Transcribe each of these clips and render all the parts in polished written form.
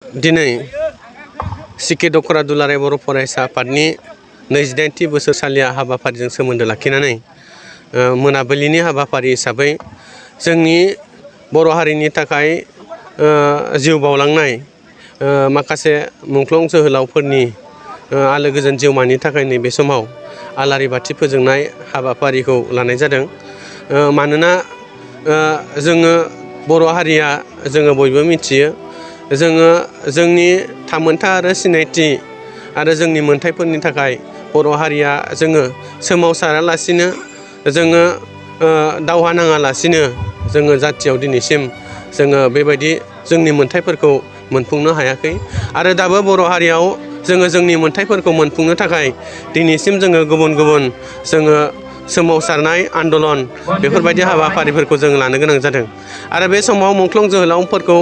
दिनै सिके दखरा दुलाराय बर' फरायसा आफादनि 28थि बोसोरसालिया हाबाफारिजों सोमोन्दो लाखिनानै मोनाबिलिनि हाबाफारि हिसाबै जोंनि बर' हारिनि थाखाय जिउ बावलांनाय माखासे मुंख्लं जोहोलावफोरनि आलो गोजोन जिउमानि थाखाय नैबे समाव आलारि बाथि फोजोंनाय हाबाफारिखौ लानाय जादों। मानोना जोङो बर' हारिया जोङो बयबो मिथियो, जोङो जोंनि थामोनथा आरो सिनायथि आरो जोंनि मोनथाइफोरनि थाखाय बर' हारिया जोङो सोमावसारालासिनो जोङो दावहा नाङालासिनो जोङो जाथियाव दिनैसिम जोङो बेबायदि जोंनि मोनथाइफोरखौ मोनफुंनो हायाखै आरो दाबो बर' हारियाव जोङो जोंनि मोनथाइफोरखौ मोनफुंनो थाखाय दिनैसिम जोङो गुबुन गुबुन जोङो सोमावसारनाय आन्दलन बेफोरबायदि हाबाफारिफोरखौ जों लानो गोनां जादों आरो बे समाव मुंख्लं जोहोलावफोरखौ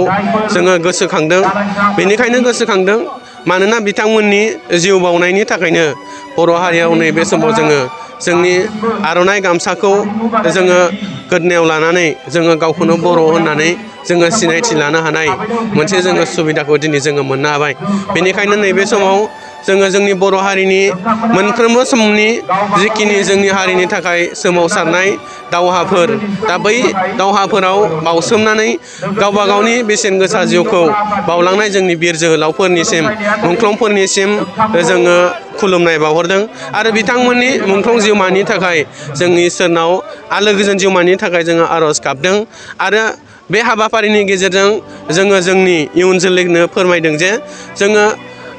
जोङो गोसोखांदों। बेनिखायनो गोसोखांदों मानोना बिथांमोननि जिउ बावनायनि थाखायनो बर' हारियाव नैबे समाव जोङो जोंनि आर'नाइ गामसाखौ जोङो गोदनायाव लानानै जोङो गावखौनो बर' होननानै जोङो सिनायथि लानो हानाय मोनसे जोङो सुबिदाखौ दिनै जोङो मोननो हाबाय। बेनिखायनो नैबे समाव जोङो जोंनि बर' हारिनि मोनफ्रोमबो समनि जिखिनि जोंनि हारिनि थाखाय सोमावसारनाय दावहाफोर, दा बै दावहाफोराव बावसोमनानै गावबा गावनि बेसेन गोसा जिउखौ बावलांनाय जोंनि बिर जोहोलावफोरनिसिम मुंख्लंफोरनिसिम जोङो खुलुमनाय बावहरदों आरो बिथांमोननि मुंख्लं जिउमानि थाखाय जोंनि इसोरनाव आलो गोजोन जिउमानि थाखाय जोङो आर'ज गाबदों आरो बे हाबाफारिनि गेजेरजों जोङो जोंनि इयुन जोलैनो फोरमायदों जे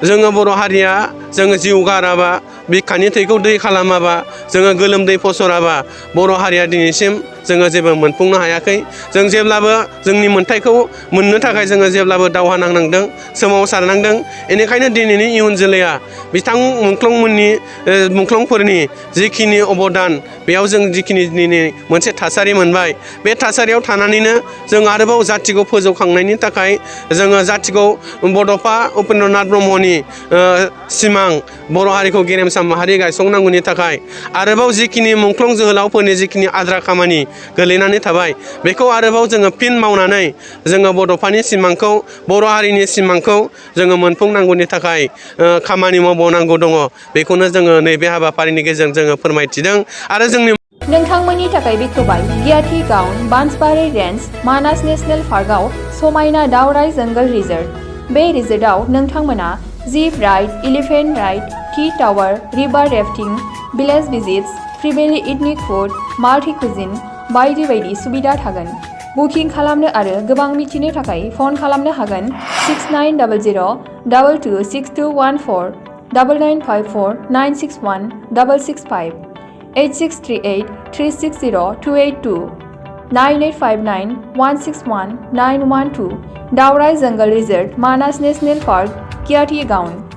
जोङो बर' हारिया जोङो जिउ गाराबा, बिखानि थैखौ दै खालामाबा, जोङो गोलोमदै फसराबा बर' हारिया दिनैसिम जोङो जेबो मोनफुंनो हायाखै। जों जेब्लाबो जोंनि मोनथाइखौ मोननो थाखाय जोङो जेब्लाबो दावहा नांनांदों, सोमावसारनांदों। बेनिखायनो दिनैनि इयुन जोलैया बिथां मुंख्लंफोरनि जिखिनि अबदान, बेयाव जों जिखिनि दिनै मोनसे थासारि मोनबाय, बे थासारियाव थानानैनो जों आरोबाव जाथिखौ फोजौखांनायनि थाखाय जोङो जाथिखौ बड'फा उपेन्द्रनाथ ब्रह्मनि सिमां बर' हारिखौ गेरेमसा माहारि गायसंनांगौनि थाखाय आरोबाव जिखिनि मुंख्लं जोहोलावफोरनि जिखिनि आद्रा खामानि गोलैनानै थाबाय, बेखौ आरोबाव जोङो फिन मावनानै जोङो बड'फानि सिमांखौ, बर' हारिनि सिमांखौ जोङो मोनफुंनांगौनि थाखाय खामानि मावबावनांगौ दङ। बेखौनो जोङो नैबे हाबाफारिनि गेजेरजों जोङो फोरमायथिदों आरो जोंनि नोंथांमोननि थाखाय बेखेवबाय गियाथि गाउन बांसबारि रेन्ज मानास नेशनेल पार्कआव समायना दावराय जंगल रिजर्ट। बे रिजर्टआव नोंथांमोना jeep ride, elephant ride, tea tower, river rafting, village visits, फ्रिबेलि इथनिक फुड, माल्टी कुजिन बायदि बायदि सुबिदा थागोन। बुकिं खालामनो आरो गोबां मिथिनो थाखाय फन खालामनो हागोन 6900226214 9954961665 8638360282 9859161912 दावराय जंगल रिजर्ट मानास नेशनेल पार्क गियाथि गाउन।